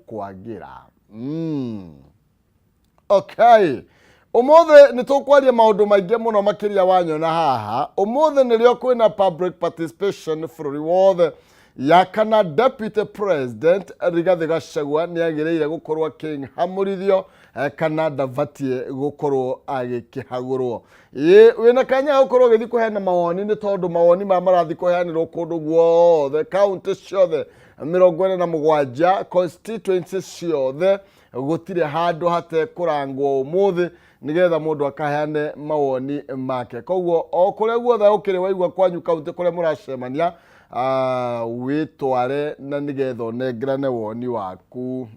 Kwagĩra. Okay, ũmũthĩ nĩ tũkwaria maũndũ maingĩ mũno makĩria wanyona haha. Ũmũthĩ nĩrĩo kwĩna public participation bũrũri wothe ya kana Deputy President Rigathĩ Gachagua nĩ agĩrĩire gũkorwo akĩhamũrithio kana ndabatiĩ gũkorwo agĩkĩhagũrwo. Ĩĩ, wĩna kanya ga gũkorwo ũgĩthiĩ kũheana mawoni nĩ tondũ mawoni maya marathiĩ kũheanĩrwo kũndũ guothe, kaũntĩ ciothe 47, constituency ciothe, gũtirĩ handũ hatekũrangwo ũmũthĩ nĩgetha mũndũ akaheane mawoni make. Koguo o kũrĩa guothe ũkĩrĩ waigua kwanyu kaũntĩ kũrĩa mũracemania, wĩtware na nĩgetha ũnengerane woni waku.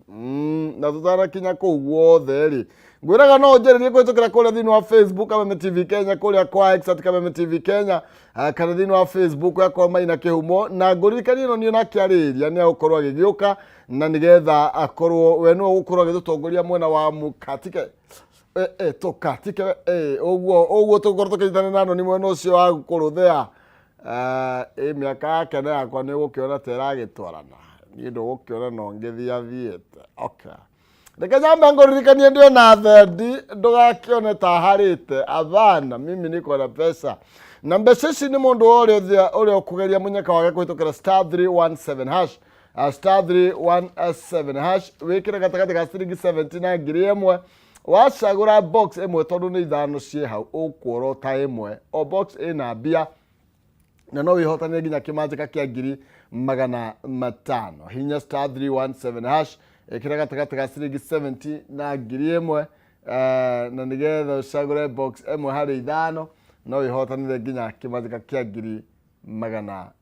Na tũtanakinya kũu guothe rĩ, ngwĩraga no ũnjarĩrie kũhĩtũkĩra kũrĩa thĩinĩ wa Facebook Kameme TV Kenya, kũrĩa kwa X at Kameme TV Kenya, kana thĩinĩ wa Facebook yakwa Maina Kĩhumo. Na ngũririkanie ĩno niĩ nake arĩria nĩ agũkorwo agĩgĩũka na nĩgetha akorwo we nĩwe ũgũkorwo agĩtũtongoria mwena wa mũkatike tũkatike ũguo ũguo tũgũkorwo tũkĩnyitanĩra na noni mwena ũcio wa kũrũthea. Ĩ mĩaka yake na yakwa nĩ ũgũkĩona ta ĩragĩtwarana, niĩ ndũgũkĩona no ngĩthiĩ athiĩte. Okay, reke nyambe ngũririkanie ndĩ ona thendi, ndũgakĩone ta harĩte. Abana, mimi niko na pesa, na mbeca ici nĩ mũndũ ũrĩa ũthia ũrĩa ũkũgeria mũnyaka wake kũhĩtũkĩra star 317 hash, star 317 hash, wĩkĩre gatagatĩ ga ciringi 70 na 1000. Wacagũra box ĩmwe, tondũ nĩ ithano ciĩ hau, ũkuorota ĩmwe, o box ĩna mbia na no wĩhotanĩre nginya kĩmanjĩka kĩa 500,000. Hinya star 317 hash, ĩkĩra gatagatĩ ga ciringi 70 na 1000, na nĩgetha ũcagũre box ĩmwe harĩ ithano, no wĩhotanĩre nginya kĩmanjĩka kĩa 500,000.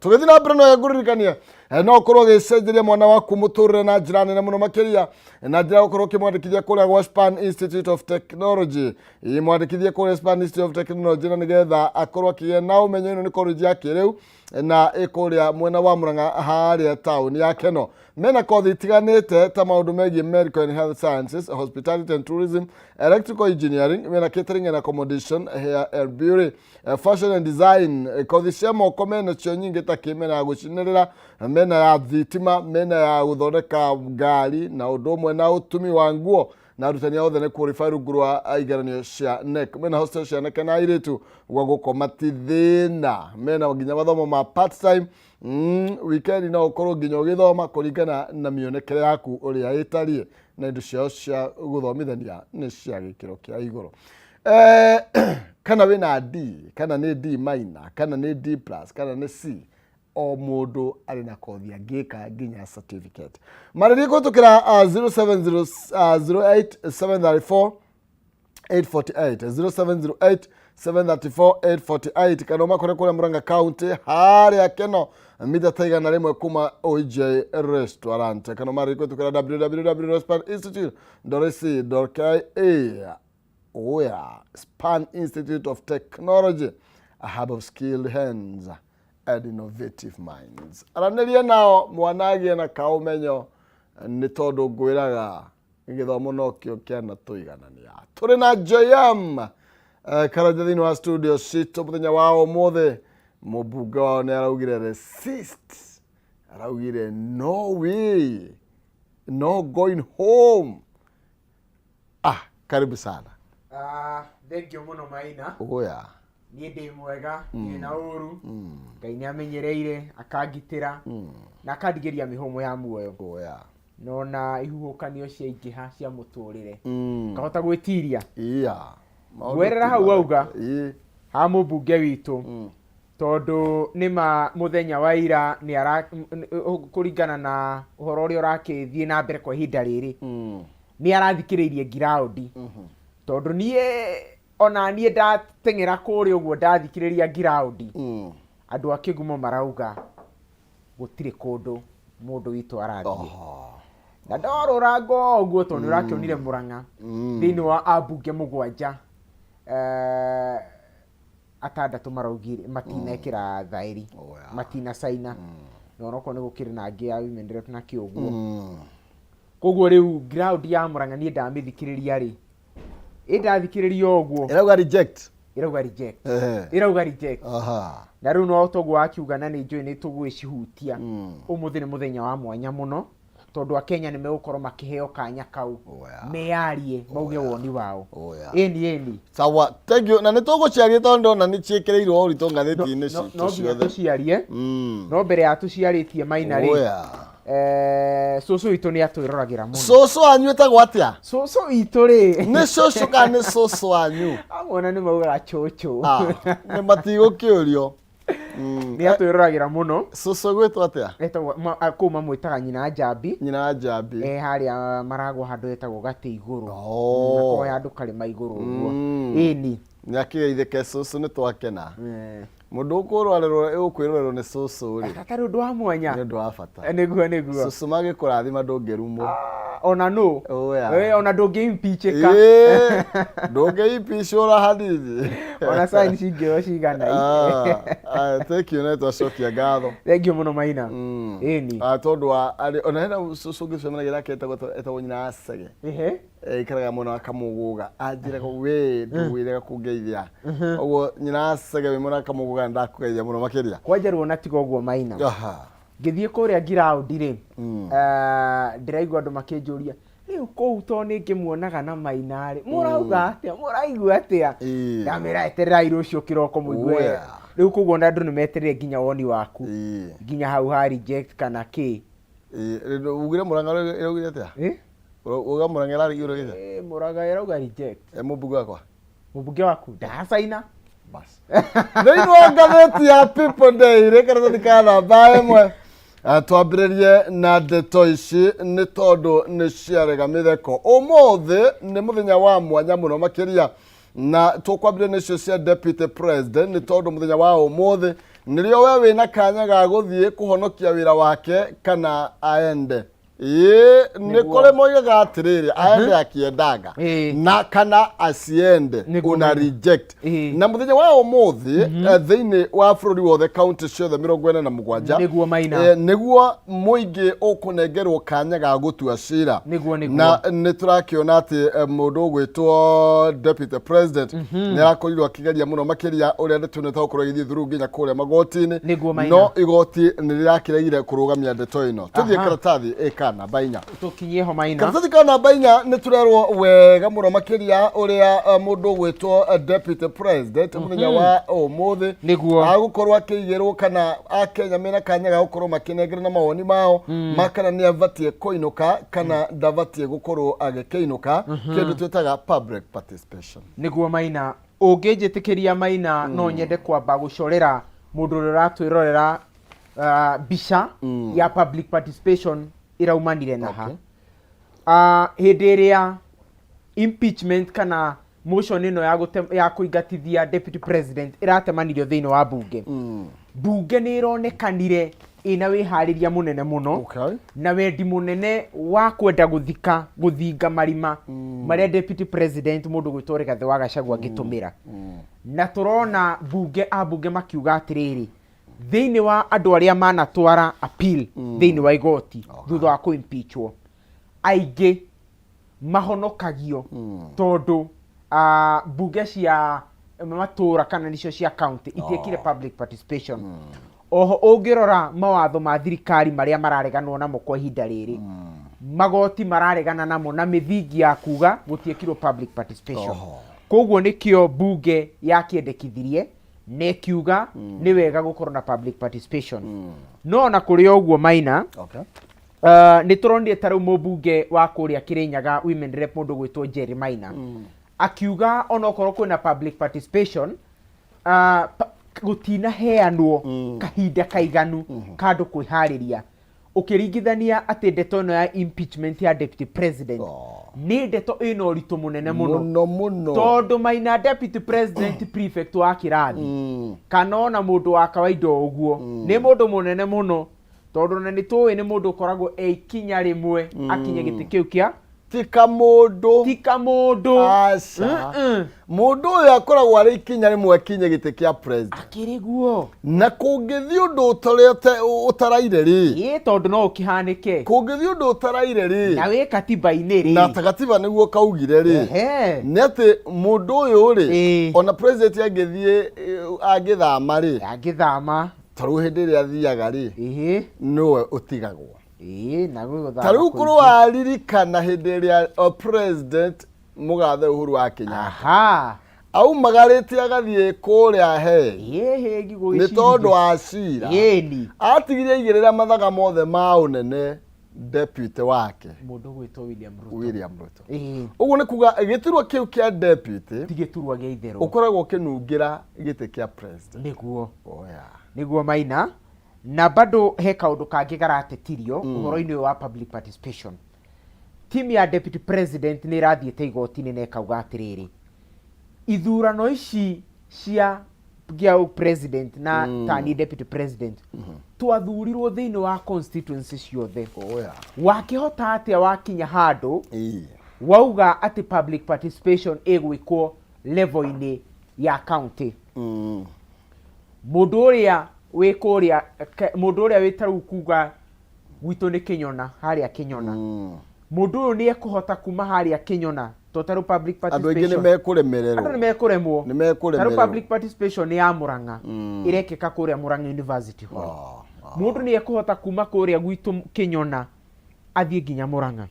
Tũgĩthiĩ na mbere, no ngũririkanie no ũkorwo ũgĩcenjeria mwana waku mũtũrĩre na njĩra nene mũno makĩria na njĩra ya gũkorwo ũkĩmwandĩkithia kũrĩa gwa Span Institute of Technology. Mwandĩkithie kũrĩa Span Institute of Technology na nĩgetha akorwo akĩgĩa na ũmenyo. Ĩno nĩ college ya kĩrĩu na ĩ kũrĩa mwena wa Murang'a harĩa taũni ya Keno. Mena kothi itiganĩte ta maũndũ megiĩ medical and health sciences, hospitality and tourism, electrical engineering, mena catering and accommodation, hair and beauty, fashion and design. Kothi cia moko mena cio nyingĩ ta kĩ mena ya gũcinĩrĩra, mena ya thitima, mena ya gũthondeka ngari na ũndũ ũmwe na ũtumi wa nguo, na arutani othe nĩ qualify rungu rwa igeranio cia KNEC. Mena hostel cia anake na airĩtu gwa gũkoma ti thĩna. Mena nginya mathomo ma part time, weekend no ũkorwo nginya ũgĩthoma kũringana na mĩonekere yaku ũrĩa ĩtariĩ, na indo ciao cia gũthomithania nĩ cia gĩkĩro kĩa igũrũ. Kana wĩna D, kana nĩ D minor, kana nĩ D plus, kana nĩ C, o mũndũ arĩ na kothi angĩka nginya certificate. Marĩrie kũhĩtũkĩra 070 08 734 848, 0708 734 848, kana ũmakore kũrĩa Murang'a County harĩa Keno, mita ta 100 kuma OJ Restaurant, kana marĩrie kũhĩtũkĩra www.spaninstitute.ac.ke. Oya, Span Institute of Technology, a hub of skilled hands and innovative minds. Aranĩria nao mwana agĩe na kaũmenyo, nĩ tondũ ngwĩraga gĩthomo nokĩo kĩanatũiganania. Tũrĩ na JM Karanja thĩinĩ wa studio citũ mũthenya wa ũmũthĩ. Mũmbunge wao nĩ araugire resist, araugire no way, no going home. Ah, karibu sana. Ah, thank you mũno, Maina. Oya. Niĩ ndĩ mwega, ndirĩ na ũru. Ngai nĩ amenyereire, akangitĩra na akandigĩria mĩhũmũ ya muoyo. Oya. Nona ihuhũkanio ciaingĩha cia mũtũrĩre, ngahota gwĩtiria. Iya. Ngwerera hau wauga. Ha mũmbunge witũ, tondũ nĩma mũthenya wa ira nĩ ara kũringana na ũhoro ũrĩa ũrakĩthiĩ na mbere kwa ihinda rĩrĩ, nĩ arathikĩrĩirie ngiraũndi, tondũ niĩ ona niĩ ndateng'era kũrĩa ũguo ndathikĩrĩria ngiraũndi, andũ a Kĩgumo marauga gũtirĩ kũndũ mũndũ witũ arathiĩ. Na ndorũra ngo ũguo, tondũ nĩ ũrakĩonire Mũrang'a thĩinĩ wa ambunge mũgwanja, atandatũ maraugire matinekĩra thaĩri, matinacaina, na onokorwo nĩ gũkĩrĩ na angĩ ya women rep na kĩ ũguo. Koguo rĩu ground ya Mũrang'a niĩ ndamĩthikĩrĩria rĩ, ĩ ndathikĩrĩria ũguo, Ĩrauga reject. Ĩrauga reject. Ĩrauga reject. Na rĩu no toguo wakiuga, na nĩ njũĩ nĩ tũgwĩcihutia. Ũmũthĩ nĩ mũthenya wa mwanya mũno, Tondũ akenya nĩ megũkorwo makĩheo kanya kau Oh, yeah. meyarie, mauge woni wao. Oh, yeah. Ĩni, ĩni. Sawa, thank you. Na nĩ tũgũciaria tondũ ndona nĩ ciĩkĩrĩirwo ũritũ ngathĩti-inĩ No citũ no nginya ciothe. tũciarie. No mbere ya tũciarĩtie, Maina rĩ, Oh, yeah. Cũcũ witũ nĩ atwĩroragĩra mũno. Cũcũ wanyu ĩtagwo atĩa? Cũcũ witũ rĩ, Nĩ cũcũ kana nĩ cũcũ wanyu? Amwe ona nĩ maugaga cũcũ. Ah, nĩ matigũkĩũrio. Nĩ atwĩroragĩra mũno. Cũcũ gwĩtwo atĩa? Etagwo kũu mamwĩtaga nyina Njambi. Nyina Njambi. Harĩa maragwo handũ hetagwo gatĩ igũrũ. Oh. Nakoya handũ karĩma igũrũ ũguo. Ĩni. Nĩ akĩgeithĩke cũcũ, nĩ twakena. Mũndũ ũkũrwarĩrwo ũkwĩrorerwo nĩ cũcũ rĩ, Gatarĩ ũndũ wa mwanya. Nĩ ũndũ wa bata. Nĩguo, nĩguo. Cũcũ magĩkũrathima ndũngĩrumwo. Ah, ona nũ. Oh, yeah. Ona ndũngĩimpeachĩka. Ndũngĩimpeachũra hanini. Ona sign cingĩoywo cigana. Ah, ah, thank you, na twacokia ngatho. Thank you mũno, Maina. Ĩni. Ah, tondũ wa arĩ ona hena cũcũ ngĩcemanagia nake etagwo nyina wa Cege. Ikaraga mwena wa Kamũgũga, anjĩraga we ndũwĩrega kũngeithia ũguo. Nyina wa Cege wĩ mwena wa Kamũgũga, ndakũgeithia mũno makĩria. Kwanja ruo na tiga ũguo, Maina, ngĩthiĩ kũrĩa ngiraundi rĩ, ndĩraigua andũ makĩnjũria rĩu kũu to nĩ ngĩmuonaga na Maina rĩ, mũrauga atĩa, mũraigua atĩa? Ndamĩra etererai rũciũ kĩroko mũigue. Rĩu koguo na andũ nĩ metereire nginya woni waku nginya hau ha reject kana kĩ. Ugire Mũrang'a ĩraugire atĩa? Eh? Uga Mũrang'a ĩraugire atĩa? Mũrang'a ĩrauga reject. Mũmbunge wakwa. Mũmbunge waku ndacaina. Bas, thĩinĩ wa ngathĩti ya People Daily karatathi ka namba 1. Twambĩrĩrie na ndeto ici nĩ tondũ nĩ ciarega mĩtheko. Ũmũthĩ nĩ mũthenya wa mwanya mũno makĩria, na tũkwambĩrĩria nĩcio cia deputy president, nĩ tondũ mũthenya wa ũmũthĩ nĩrĩo we wĩna kanya ga gũthiĩ kũhonokia wĩra wake kana aende. Ĩĩ, nĩ kũrĩ moigaga atĩrĩrĩ, aende akiendaga na kana asiende, una reject. Na mũthenya wa ũmũthĩ, thĩinĩ wa bũrũri wothe, kaunti ciothe 47, Nĩguo, Maina. Nĩguo mũingĩ ũkũnengerwo kanya ga gũtua cira. Nĩguo. Na nĩ tũrakĩona atĩ mũndũ ũgwĩtwo deputy president nĩ arakorirwo akĩgeria mũno makĩria ũrĩa ndeto ĩno ĩtagũkorwo ĩgĩthiĩ through nginya kũrĩa magoti-inĩ. Nĩguo, Maina. No igoti nĩ rĩrakĩregire kũrũgamia ndeto ĩno. Tũthiĩ karatathi ĩka namba 4. Tũkinyie ho, Maina. Karatathi ka namba 4 nĩ tũrerwo wega mũno makĩria ũrĩa mũndũ ũgwĩtwo deputy president mũthenya wa ũmũthĩ agũkorwo akĩigĩrwo kana akenya mena kanya ga gũkorwo makĩnengerana mawoni mao ma kana nĩ abatiĩ kũinũka kana ndabatiĩ gũkorwo agĩkĩinũka, kĩndũ twĩtaga public participation. Nĩguo, Maina. Ũngĩnjĩtĩkĩria, Maina, no nyende kwamba gũcorera mũndũ ũrĩa ũratwĩrorera mbica ya public participation ĩraumanire na ha. Hĩndĩ ĩrĩa impeachment kana motion ĩno ya kũingatithia deputy president ĩratemanirio thĩinĩ wa bunge, bunge nĩ ĩronekanire ĩna wĩharĩria mũnene mũno na wendi mũnene wa kwenda gũthika gũthinga marima marĩa deputy president mũndũ gwĩtwo Rigathĩ wa Gachagua angĩtũmĩra. Na tũrona bunge ambunge makiuga atĩrĩrĩ, thĩinĩ wa andũ arĩa manatwara appeal thĩinĩ wa igoti thutha wa kũimpeachwo, aingĩ mahonokagio tondũ bunge cia matũra kana nicio cia county itiekire public participation. Oho ũngĩrora mawatho ma thirikari marĩa marareganwo namo kwa ihinda rĩrĩ, magoti mararegana namo na mĩthingi ya kuga gũtiekirwo public participation. Koguo nĩkĩo bunge yakĩendekithirie na ĩkiuga nĩ wega gũkorwo na public participation. No ona kũrĩ o ũguo, Maina, nĩ tũronire ta rĩu mũmbunge wa kũrĩa Kĩrĩnyaga women rep mũndũ gwĩtwo Jerry Maina akiuga onokorwo kwĩna public participation, gũtinaheanwo kahinda kaiganu ka andũ kwĩharĩria, ũkĩringithania atĩ ndeto ĩno ya impeachment ya deputy president nĩ ndeto ĩna ũritũ mũnene mũno. Mũno mũno. Tondũ Maina, deputy president prefect wa kĩrathi kana ona mũndũ wa kawaida o ũguo nĩ mũndũ mũnene mũno, tondũ ona nĩ tũĩ nĩ mũndũ ũkoragwo e ikinya rĩmwe akinye gĩtĩ kĩu kĩa Ti kamũndũ. Ti kamũndũ. Aca. Mũndũ ũyũ akoragwo arĩ ikinya rĩmwe akinye gĩtĩ kĩa president. Akĩrĩ guo. Na kũngĩthiĩ ũndũ ũtarĩ ũtaraire rĩ, Ĩ, tondũ no ũkĩhanĩke. Kũngĩthiĩ ũndũ ũtaraire rĩ, Na wĩ katiba-inĩ rĩ, na ta gatiba nĩguo kaugire rĩ, nĩ atĩ mũndũ ũyũ rĩ, ona president angĩthiĩ angĩthama rĩ, angĩthama, ta rĩu hĩndĩ ĩrĩa athiaga rĩ, nĩwe ũtigagwo. Ĩĩ, na gũgũthama Ta rĩu korwo kũingĩ. waririkana hĩndĩ ĩrĩa president mũgathe Uhuru wa Kenyatta aumagarĩte agathiĩ kũrĩa he Ĩhĩ, nĩ tondũ wa cira, Ĩni. atigire aigĩrĩra mathaga mothe ma ũnene deputy wake Mũndũ gwĩtwo William Ruto. William Ruto. Ĩĩ. Ũguo nĩ kuga gĩturwa kĩu kĩa deputy Ti gĩturwa gĩa itherũ. ũkoragwo ũkĩnungĩra gĩtĩ kĩa president. Nĩguo. Oh, yeah. Nĩguo Maina. Na bado he kaũndũ kangĩ garatetirio ũhoro-inĩ ũyũ wa public participation. Timu ya deputy president nĩ ĩrathiĩte igoti-inĩ na ĩkauga atĩrĩrĩ, ithurano ici cia gĩa president na tani deputy president twathurirwo thĩinĩ wa constituency ciothe. Oh, yeah. Wakĩhota atĩa wakinya handũ Ĩĩ. wauga atĩ public participation ĩgwĩkwo level-inĩ ya county? Mũndũ ũrĩa wĩ kũrĩa, mũndũ ũrĩa wĩ tarĩu kuga gwitũ nĩ Kĩnyona, harĩa Kĩnyona, mũndũ ũyũ nĩ ekũhota kuma harĩa Kĩnyona to tarĩu public Andũ aingĩ nĩ participation mekũremererwo. Andũ nĩ mekũremwo. Nĩ mekũremererwo. Tarĩu public participation ya Murang'a ĩrekĩka kũrĩa Murang'a University Hall. Mũndũ nĩ ekũhota kuma kũrĩa gwitũ Kĩnyona athiĩ nginya Murang'a?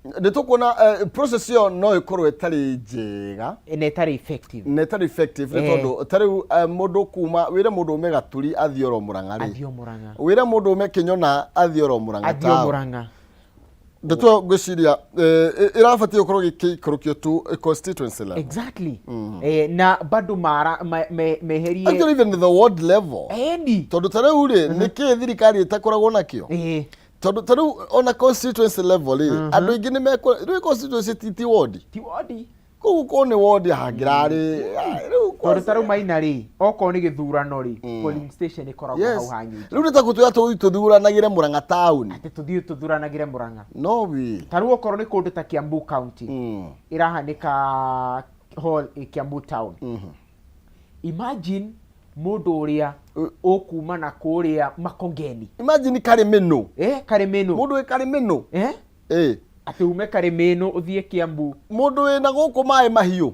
Nĩ tũkuona process ĩyo no ĩkorwo ĩtarĩ njega na ĩtarĩ effective. Na ĩtarĩ effective nĩ tondũ ta rĩu mũndũ kuma wĩre mũndũ ume Gaturi athiĩ oro Murang'a rĩ, Athiĩ o Murang'a. Wĩre mũndũ ume Kĩnyona athiĩ oro Murang'a Athiĩ o town. Murang'a. Ndeto ĩyo ngwĩciria ĩrabatiĩ gũkorwo gĩkĩikũrũkio to constituency level. Exactly. Na bado mara meherie Actually, even the ward level. Eni. Tondũ ta rĩu rĩ, nĩ kĩĩ thirikari ĩtakoragwo nakĩo? Tondũ ta rĩu ona constituency level rĩ, andũ aingĩ nĩ mekũ rĩu constituency ti ward. Ti ward. Koguo korwo nĩ ward hangĩrarĩ rĩu. Tondũ ta rĩu Maina rĩ, okorwo nĩ gĩthurano rĩ, polling station ĩkoragwo hau hanyu. Rĩu nĩ ta gũtwĩra tũthiĩ tũthuranagĩre Murang'a town. Atĩ tũthiĩ tũthuranagĩre Murang'a. No we Ta rĩu okorwo nĩ kũndũ ta Kiambu County, ĩrahanĩka hall Kiambu town. Imagine mũndũ ũrĩa ũkuma na kũrĩa Makongeni. Imagine Karĩmĩnũ. Karĩmĩnũ. Mũndũ wĩ Karĩmĩnũ. Atĩ ume Karĩmĩnũ ũthiĩ Kiambu. Mũndũ wĩna gũkũ Maĩ Mahiũ.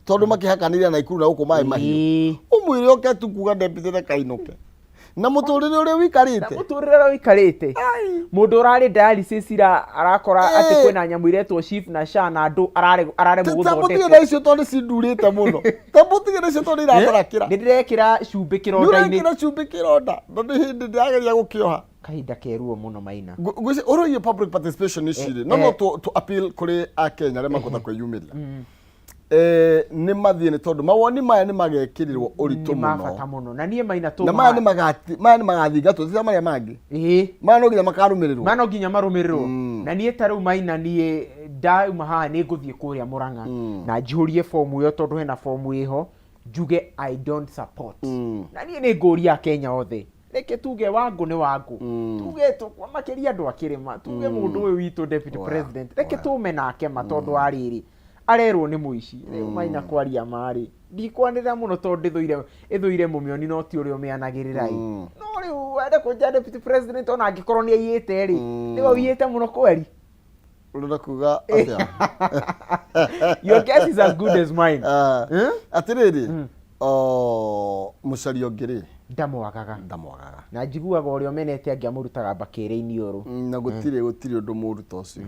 Tondũ makĩhakanĩria na Ikuru na gũkũ Maĩ Mahiũ. Ũmwĩre oke tu kuga deputy na kainũke na mũtũrĩre ũrĩa ũikarĩte. Na mũtũrĩre ũrĩa ũikarĩte. Mũndũ ũrarĩ dialysis ira arakora atĩ kwĩna nyamũ iretwo SHIF na SHA na andũ araremwo Tamũtige gũthondekwo. Na icio tondũ cindurĩte mũno, tamũtige na icio tondũ iratharakĩra. Nĩ ndĩrekĩra cumbĩ kĩronda-inĩ. Nĩ ũrekĩra cumbĩ kĩronda tondũ hĩndĩ ndĩrageria gũkĩoha. Kahinda keruo mũno, Maina. Ngwĩciria ũhoro wĩgiĩ public participation ici rĩ, no tũ appeal kũrĩ akenya arĩa makũhota kwĩyumĩria nĩ mathiĩ, nĩ tondũ mawoni maya nĩ magekĩrĩrwo ũritũ Nĩ ma bata mũno. Mũno na niĩ, Maina, Na maya nĩ maya nĩ magathingatwo ti ta marĩa mangĩ. Maya no nginya makarũmĩrĩrwo. Maya no nginya marũmĩrĩrwo. Na niĩ ta rĩu, Maina, niĩ ndauma haha nĩ ngũthiĩ kũrĩa Mũrang'a na njihũrie fomu ĩyo, tondũ hena fomu ĩho, njuge I don't support. Na niĩ nĩ ngũria akenya othe, reke tuge wangũ nĩ wangũ, tuge makĩria andũ a kĩrĩma, tuge mũndũ ũyũ witũ deputy president, reke tũme nake ma, tondũ wa rĩrĩ arerwo nĩ mũici. Rĩu, Maina, kwaria marĩ ndikwanĩrĩra mũno tondũ ndĩthũire ĩthũire mũmĩoni no ti ũrĩa ũmĩanagĩrĩra ĩ. No rĩu wende kũnja deputy president ona angĩkorwo nĩ aiyĩte rĩ, nĩwe ũiyĩte mũno kweri. Ũrenda kuga atĩa? Your guess is as good as mine. Ah, atĩrĩrĩ, o, mũcaria ũngĩ rĩ, ndamwagaga. Ndamwagaga. Na njiguaga ũrĩa ũmenete angĩ amũrutaga mbakĩrĩ-inĩ ũrũ. Na gũtirĩ ũndũ mũũru ta ũcio,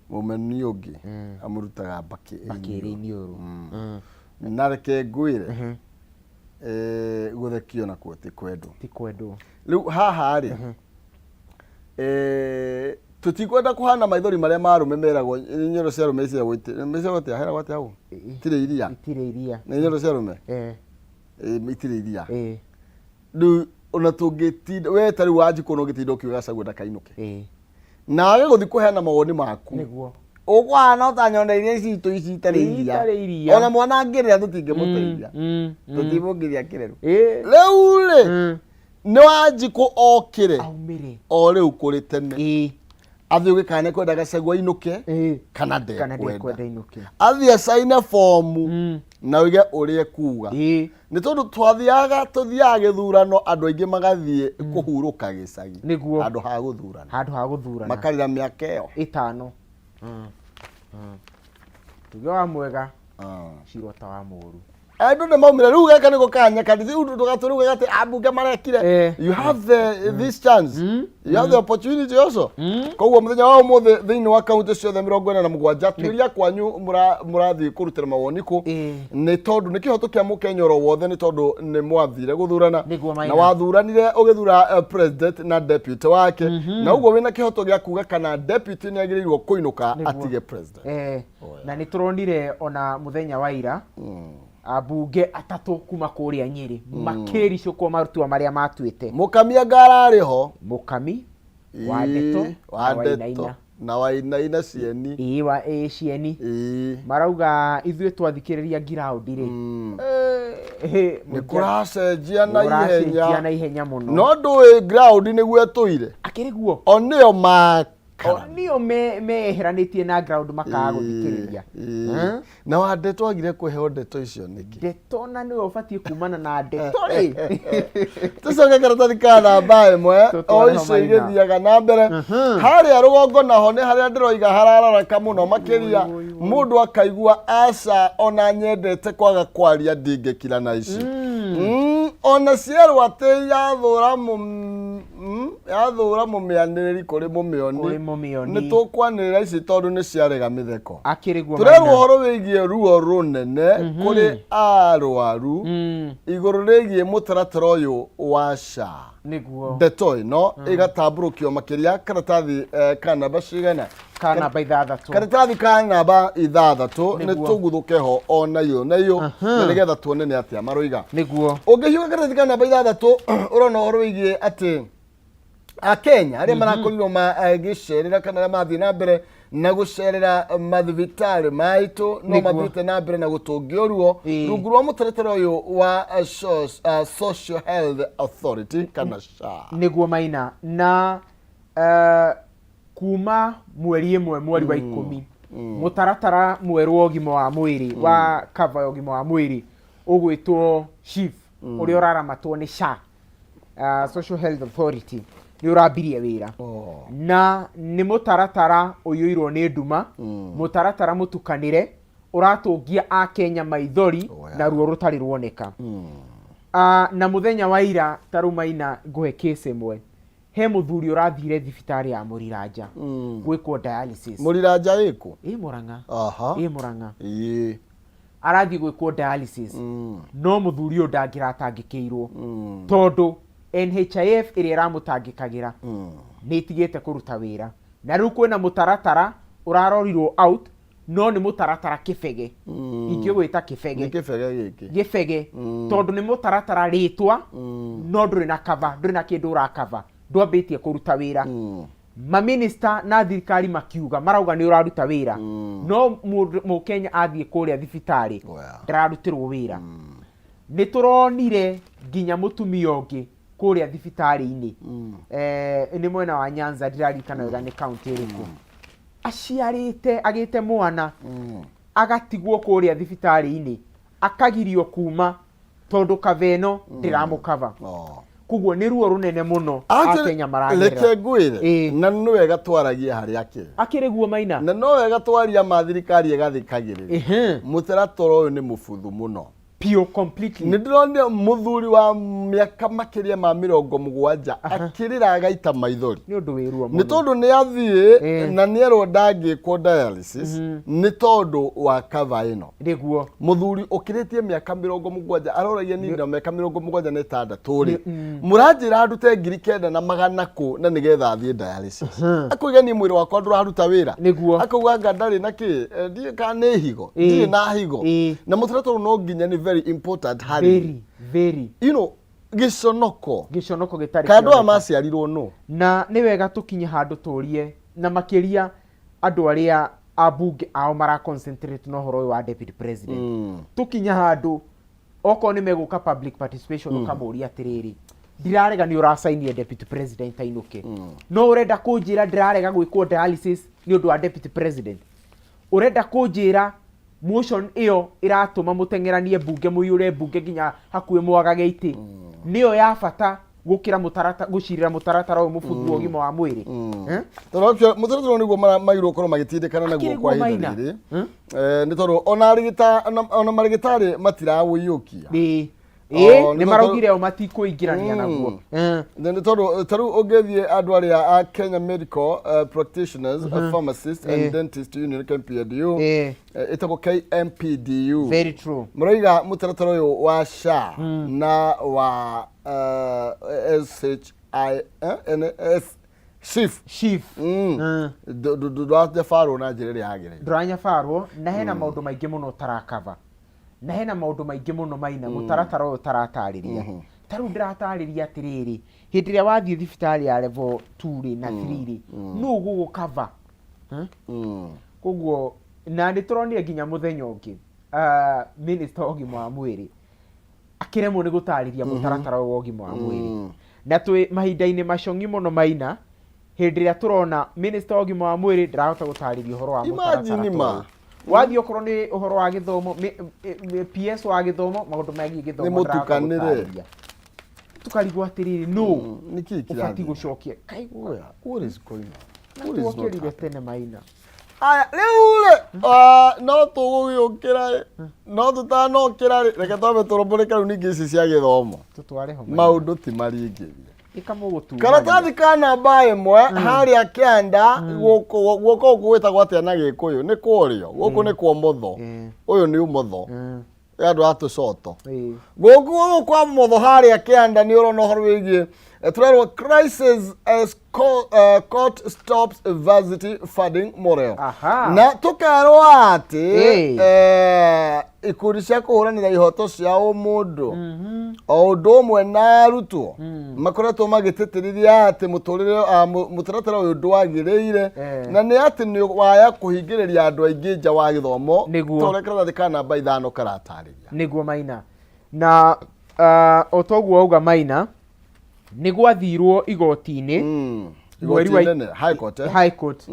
mũmeni ũngĩ amũrutaga mbakĩ. Mbakĩrĩ-inĩ ũrũ. Na reke ngwĩre, gũthekio nakuo ti kwendwo. Ti kwendwo. Rĩu haha rĩ, tũtikwenda kũhana maithori marĩa ma arũme meragwo nyoro cia arũme ciagwo ciagwo atĩa, heragwo atĩa hau, itirĩ iria. Itirĩ iria. Nĩ nyoro cia arũme. Itirĩ iria. Rĩu ona tũngĩtinda we ta rĩu Wanjikũ no ũngĩtinda ũkiuga Gachagua ndakainũke nawe gũthiĩ kũheana mawoni maku, ũkũhana ta nyondo iria citũ ici itarĩ iria. Itarĩ iria. Ona mwana angĩrĩra tũtingĩmũteithia, tũtimũngĩria kĩreru. Rĩu rĩ, nĩ Wanjikũ okĩre aumĩre o rĩu kũrĩ tene, athiĩ ũgĩ kana nĩkwenda Gachagua ainũke kana kana ndekwenda. Ndekwenda inũke. Athiĩ acaine fomu na uige ũrĩa ekuga, nĩ tondũ twathiaga tũthiaga gĩthurano andũ aingĩ magathiĩ kũhurũka gĩcagi handũ ha gũthurana. Handũ ha gũthurana. Makarĩra mĩaka ĩyo 5. Tuge wa mwega cirwo ta wa mũru. Andũ nĩ maumire rĩu gaka nĩko kanya kandi rĩu ndũgatũre uge atĩ ambunge marekire. You have this chance, you have the opportunity also. Koguo mũthenya wa ũmũthĩ thĩinĩ wa kaunti ciothe 47, tuĩria kwanyu mũrathiĩ kũrutĩra mawoni kũ, nĩ tondũ nĩ kĩhoto kĩa mũkenya oro wothe, nĩ tondũ nĩ mwathire gũthurana Nĩguo, na Maina. wathuranire ũgĩthura president na deputy wake, na ũguo wĩna kĩhoto gĩa kuga kana deputy nĩ agĩrĩirwo kũinũka atige president. Na nĩ tũronire ona mũthenya wa ira ambunge atatũ kuma kũrĩa Nyĩrĩ makĩricũkwo matua marĩa matuĩte. Mũkamia ngararĩ ho. Mũkami wa Ndeto wa na Ndeto Wainaina. Na Wainaina cieni. Ĩĩ, wa ĩĩ cieni. Marauga ithuĩ twathikĩrĩria ngiraũndi rĩ, nĩ kũracenjia na kũracenjia ihenya na ihenya mũno. No ndũĩ ground nĩguo ĩtũire. Akĩrĩ guo. O nĩo makara. O nĩo meyeheranĩtie na ground makaga gũthikĩrĩria. Na wa Ndeto agire kũheo ndeto icio nĩkĩ? Ndeto na nĩwe ũbatiĩ kumana na ndeto rĩ. Tũcoke karatathi ka namba 1. Tũtware O ho, icio Maina. igĩthiaga na mbere harĩa rũgongo, naho nĩ harĩa ndĩroiga harararaka mũno makĩria, mũndũ akaigua aca ona nyendete kwaga kwaria ndingĩkira na ici. Ona cierwo atĩ yathũra mũmĩanĩrĩri kũrĩ mũmĩoni. Kũrĩ mũmĩoni. Nĩ tũkwanĩrĩra ici tondũ nĩ ciarega mĩtheko. Akĩrĩ guo, Tũrerwo Maina. ũhoro wĩgiĩ ruo rũnene kũrĩ arwaru igũrũ rĩgiĩ mũtaratara ũyũ wa SHA. Ndeto ĩno ĩgatambũrũkio makĩria karatathi ka namba cigana? Ka namba 6. Karatathi ka namba 6 nĩ tũguthũke ho ona iyo na iyo na nĩgetha tuone nĩ atĩa maroiga. Ũngĩhiũka karatathi ka namba 6, ũrona ũhoro wĩgiĩ atĩ akenya arĩa marakorirwo magĩcerera kana arĩa mathiĩ na mbere na gũcerera mathibitarĩ maitũ no mathiĩte na mbere na gũtũngio ruo rungu rwa mũtaratara ũyũ wa Social Health Authority kana SHA. Nĩguo, Maina, na kuma mweri 1 mweri wa 10, mũtaratara mwerũ wa ũgima wa mwĩrĩ wa cover ya ũgima wa mwĩrĩ ũgwĩtwo SHIF, ũrĩa ũraramatwo nĩ SHA, Social Health Authority, nĩ ũrambirie wĩra. Na nĩ mũtaratara ũiyũirwo nĩ nduma, mũtaratara mũtukanĩre ũratũngia akenya maithori na ruo rũtarĩ ruoneka. Na mũthenya wa ira ta rĩu, Maina, ngũhe case ĩmwe. He mũthuri ũrathire thibitarĩ ya Mũriranja gwĩkwo dialysis. Mũriranja ĩkũ? Ĩ Mũrang'a. Ĩ Mũrang'a. Arathiĩ gwĩkwo dialysis, no mũthuri ũyũ ndangĩratangĩkĩirwo tondũ NHIF ĩrĩa ĩramũtangĩkagĩra nĩ ĩtigĩte kũruta wĩra, na rĩu kwĩna mũtaratara ũrarorirwo out, no nĩ mũtaratara kĩbege, ingĩwĩta kĩbege. Nĩ kĩbege gĩkĩ. Gĩbege, tondũ nĩ mũtaratara rĩtwa no ndũrĩ na cover, ndũrĩ na kĩndũ ũrakava, ndwambĩtie kũruta wĩra. Maminista na thirikari makiuga marauga nĩ ũraruta wĩra, no mũndũ mũkenya athiĩ kũrĩa thibitarĩ ndararutĩrwo wĩra. Nĩ tũronire nginya mũtumia ũngĩ kũrĩa thibitarĩ-inĩ, nĩ mwena wa Nyanza, ndiraririkana wega nĩ kaunti ĩrĩkũ, aciarĩte agĩte mwana, agatigwo kũrĩa thibitarĩ-inĩ, akagirio kuma tondũ kava ĩno ndĩramũkava. Koguo nĩ ruo rũnene mũno akenya maragerera. Reke ngwĩre, na nĩ wega twaragie harĩa akĩrĩ. Akĩrĩ guo, Maina. Na no wega twaria ma thirikari ĩgathikagĩrĩria. Mũtaratara ũyũ nĩ mũbuthu mũno. Piũ, completely. Nĩ ndĩronire mũthuri wa mĩaka makĩria ma 70 akĩrĩra agaita maithori. Nĩ ũndũ wĩ ruo nĩ mũno. Tondũ nĩ athiĩ na nĩ erwo ndangĩkwo dialysis nĩ tondũ wa cover ĩno. Mũthuri ũkĩrĩtie mĩaka 70 aroragia niĩ na mĩaka 76 rĩ, mũranjĩra ndute 9,100 kũ na nĩgetha athiĩ dialysis? Akauga niĩ mwĩrĩ wakwa ndũraruta wĩra. Akauga anga ndarĩ na kĩ, ndiũĩ kana nĩ higo, ndirĩ na higo. Na mũtaratara ũyũ no nginya nĩ very important harĩ Very very. Gĩconoko. Gĩconoko gĩtarĩ Kana andũ aya kĩoneka. maciarirwo nũ? Na nĩ wega tũkinye handũ tũrie, na makĩria andũ arĩa ambunge ao mara concentrate na ũhoro ũyũ wa deputy president, tũkinye handũ okorwo nĩ megũka public participation, ũkamũria atĩrĩrĩ, ndirarega nĩ ũracainie deputy president ainũke, no ũrenda kũnjĩra ndĩrarega gwĩkwo dialysis nĩ ũndũ wa deputy president? Ũrenda kũnjĩra motion ĩyo ĩratũma mũteng'eranie mbunge, mũiyũre mbunge nginya hakuhĩ mwagage itĩ, nĩyo ya bata Gũkĩra mũtarata gũcirĩra mũtaratara ũyũ mũbuthu wa ũgima wa mwĩrĩ. Eh? Tondũ actually, mũtaratara ũyũ nĩguo magĩrĩirwo gũkorwo magĩtindĩkana naguo Akĩrĩ kwa guo ihinda maina. rĩrĩ. Nĩ tondũ ona ona marigĩtarĩ matiraũiyũkia. Ĩĩ ĩĩ Oh, nĩ maraugire o matikũingĩrania naguo. Nĩ tondũ ta rĩu ũngĩthiĩ andũ arĩa a Kenya Medical Practitioners, Pharmacists and Dentists Union, KMPDU, ĩtagwo KMPDU, Very true. Mũroiga mũtaratara ũyũ wa SHA na wa SHI, NS SHIF Chief. Ndũranyabarwo na njĩra ĩrĩa yagĩrĩire. Ndũranyabarwo na hena maũndũ maingĩ mũno ũtarakava na hena maũndũ maingĩ mũno maina mũtaratara ũyũ ũtaratarĩria. Ta rĩu ndĩratarĩria atĩrĩrĩ, hĩndĩ ĩrĩa wathiĩ thibitarĩ ya level 2 rĩ na 3 rĩ, nũ ũgũgũkava? Koguo na nĩ tũronire nginya mũthenya ũngĩ minister wa ũgima wa mwĩrĩ akĩremwo nĩ gũtarĩria mũtaratara ũyũ wa ũgima wa mwĩrĩ. Na twĩ mahinda-inĩ macong'i mũno maina, hĩndĩ ĩrĩa tũrona minister wa ũgima wa mwĩrĩ ndarahota gũtarĩria ũhoro wa mũtaratara Imagine ta ma. ũyũ. Wathiĩ okorwo nĩ ũhoro wa gĩthomo, PS wa gĩthomo, maũndũ megiĩ gĩthomo Nĩ ndarahota mũtukanĩre. gũtarĩria. Tũkarigwo atĩrĩrĩ, nũ Nĩkĩĩ ũbatiĩ kĩrathiĩ? gũcokia kaigua? What is going on? Na What is not tuokĩrire happening? tene maina. Aya, rĩu rĩ, no tũgũgĩũkĩra rĩ, no tũtanokĩra rĩ, reke twambe tũrũmbũrĩke rĩu ningĩ ici cia gĩthomo. Tũtware ho maina. Maũndũ ti maringĩrie. Ĩka mũgũtua. Karatathi ka namba 1 harĩa kĩanda gũkũ, guoko gũkũ gwĩtagwo atĩa na Gĩkũyũ? Nĩ kũrĩo, gũkũ nĩ kwa ũmotho. Ũyũ nĩ ũmotho. Ya andũ a tũcoto. Gũkũ gũkũ kwa ũmotho harĩa kĩanda nĩ ũrona ũhoro wĩgiĩ tũrerwo crisis as court stops varsity funding model. Na tũkerwo atĩ ikundi cia kũhũranĩra ihoto cia ũmũndũ o ũndũ ũmwe na arutwo makoretwo magĩtĩtĩrithia atĩ mũtũrĩre, mũtaratara ũyũ ndwagĩrĩire na nĩ atĩ nĩ waya kũhingĩrĩria andũ aingĩ nja wa gĩthomo. Nĩguo. Ta ũrĩa karatathi ka namba 5 karatarĩria. Nĩguo maina. Na o toguo wauga maina, nĩ gwathirwo igoti-inĩ mweri Igoti inene, High Court, eh? High Court.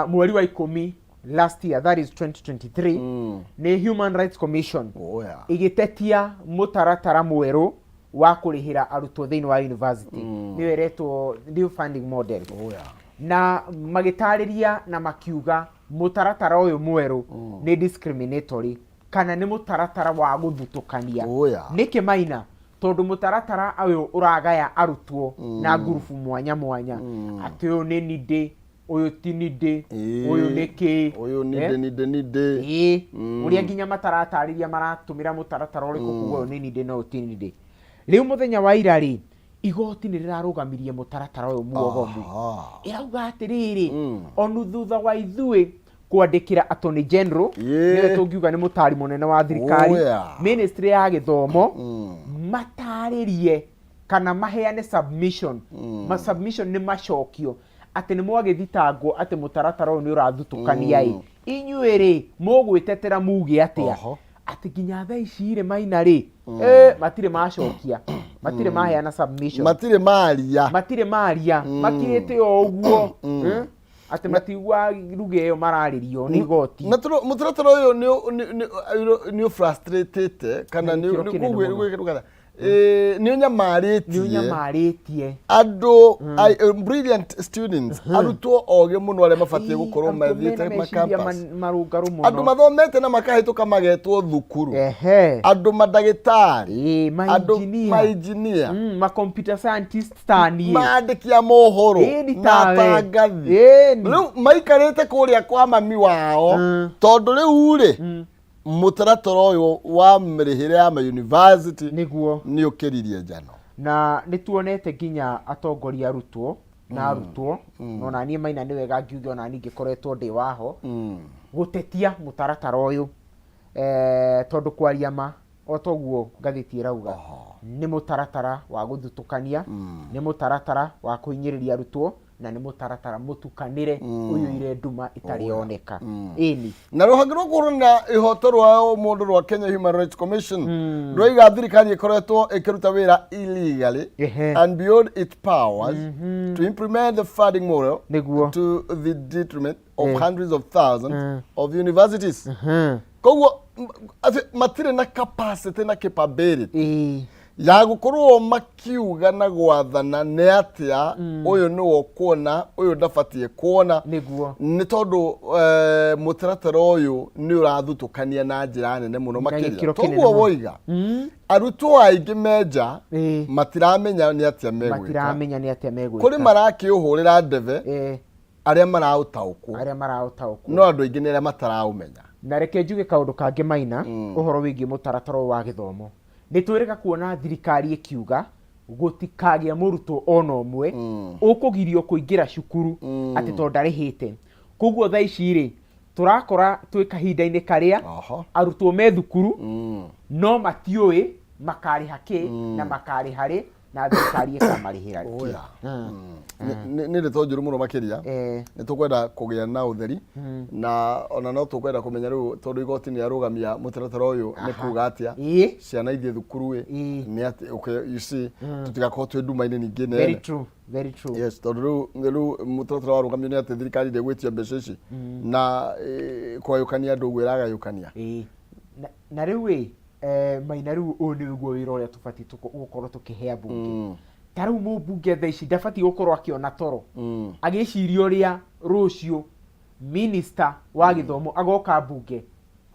Mweri wa 10 last year, that is 2023, nĩ Human Rights Commission Oh, yeah. ĩgĩtetia mũtaratara mwerũ wa kũrĩhĩra arutwo thĩinĩ wa university, nĩyo ĩretwo new funding model. Oh, yeah. Na magĩtarĩria na makiuga mũtaratara ũyũ mwerũ nĩ discriminatory, kana nĩ mũtaratara wa gũthutũkania. Oh, yeah. Nĩkĩ maina? Tondũ mũtaratara ũyũ ũragaya arutwo na ngurubu mwanya mwanya, atĩ ũyũ nĩ nindĩ, ũyũ ti nindĩ, ũyũ nĩ kĩ. Ũyũ nindĩ, nindĩ, nindĩ. Ĩĩ, ũrĩa nginya mataratarĩria maratũmĩra mũtaratara ũrĩkũ kuga ũyũ nĩ nindĩ na ũyũ ti nindĩ. Rĩu mũthenya wa ira rĩ, igoti nĩ rĩrarũgamirie mũtaratara ũyũ muogomu. Ĩrauga atĩrĩrĩ, onu thutha wa ithuĩ kwandĩkĩra Attorney General, nĩwe tũngiuga nĩ mũtari mũnene wa thirikari, Oh, yeah. ministry ya gĩthomo, matarĩrie kana maheane submission. Ma submission nĩ macokio atĩ nĩ mwagĩthitangwo atĩ mũtaratara ũyũ nĩ ũrathutũkania ĩ, inyuĩ rĩ mũgwĩtetera muge atĩa? Atĩ nginya thaa ici rĩ maina rĩ, matirĩ macokia, matirĩ maheana submission. Matirĩ maria. Matirĩ maria, makirĩte o ũguo. Atĩ matiigua ruga ĩyo mararĩrio nĩ igoti. Na tondũ mũtaratara ũyũ nĩ ũfrustratĩte kana Nĩ gĩkĩro kĩnene mũno. nĩ ũnyamarĩtie. Nĩ ũnyamarĩtie. Andũ brilliant students, arutwo ogĩ mũno arĩa mabatiĩ gũkorwo Arutwo mathiĩte mena meciria ma-campus. marũngarũ mũno. Andũ mathomete na makahĩtũka magetwo thukuru. Andũ mandagĩtarĩ. Andũ Ma-engineer. ma-engineer. Ma computer scientist ta niĩ. Mandĩki a mohoro Ĩni na tawe. atangathi. Ĩni. Rĩu maikarĩte kũrĩa kwa mami wao tondũ rĩu rĩ mũtaratara ũyũ wa mĩrĩhĩre ya ma-university nĩ ũkĩririe njano. Na nĩ tuonete nginya atongoria arutwo na arutwo, na ona niĩ maina nĩ wega ngiuge ona niĩ ngĩkoretwo ndĩ waho gũtetia mũtaratara ũyũ, tondũ kwaria ma o toguo ngathĩti ĩrauga, nĩ mũtaratara wa gũthutũkania, nĩ mũtaratara wa kũhinyĩrĩria arutwo, na nĩ mũtaratara mũtukanĩre ũiyũire nduma ĩtarĩ yoneka. Ĩni. Na rũhonge rwa kũhũrana ihoto rwa ũmũndũ rwa Kenya Human Rights Commission rwaiga thirikari ĩkoretwo ĩkĩruta wĩra illegally and beyond its powers to implement the funding model to the detriment of hundreds of thousands of universities. Koguo atĩ matirĩ na capacity na capability Ya gũkorwo makiuga na gwathana nĩ atĩa ũyũ nĩwe ũkuona, ũyũ ndabatiĩ kuona. Nĩ tondũ mũtaratara ũyũ nĩ ũrathutũkania na njĩra nene mũno Na makĩria. gĩkĩro kĩnene Toguo mũno. woiga, arutwo aingĩ menja matiramenya nĩ atĩa megwĩka. Matiramenya nĩ atĩa megwĩka. Kũrĩ marakĩũhũrĩra ndebe arĩa maraũtaũkwo, arĩa maraũtaũkwo, no andũ aingĩ nĩ arĩa mataraũmenya. Na reke njuge kaũndũ kangĩ, Maina, ũhoro wĩgiĩ mũtaratara ũyũ wa gĩthomo. Nĩ twĩrĩga kuona thirikari ĩkiuga gũtikagĩa mũrutwo ona ũmwe ũkũgirio kũingĩra cukuru atĩ tondũ ndarĩhĩte. Koguo thaa ici rĩ, tũrakora twĩ kahinda-inĩ karĩa arutwo me thukuru no matiũĩ makarĩha kĩ na makarĩha rĩ na thirikari ĩkamarĩhĩra kĩ. Oya. Nĩ ndeto njũru mũno makĩria. Nĩ tũkwenda kũgĩa na ũtheri, na ona no tũkwenda kũmenya rĩu, tondũ igoti nĩ arũgamia mũtaratara ũyũ, nĩ kuga atĩa ciana ithiĩ thukuru ĩ nĩ atĩ, okay, you see, tũtigakorwo twĩ nduma-inĩ ningĩ Very nene. true, very true. Yes, tondũ rĩu mũtaratara warũgamio nĩ atĩ thirikari ndĩgwĩtio mbeca ici na kũgayũkania andũ ũguo ĩragayũkania. Na rĩu ĩ, Maina, rĩu ũyũ nĩguo wĩra ũrĩa tũbatiĩ gũkorwo tũkĩhe ambunge. Ta rĩu mũmbunge thaa ici ndabatiĩ gũkorwo akĩona toro agĩciria ũrĩa rũciũ minista wa gĩthomo agoka mbunge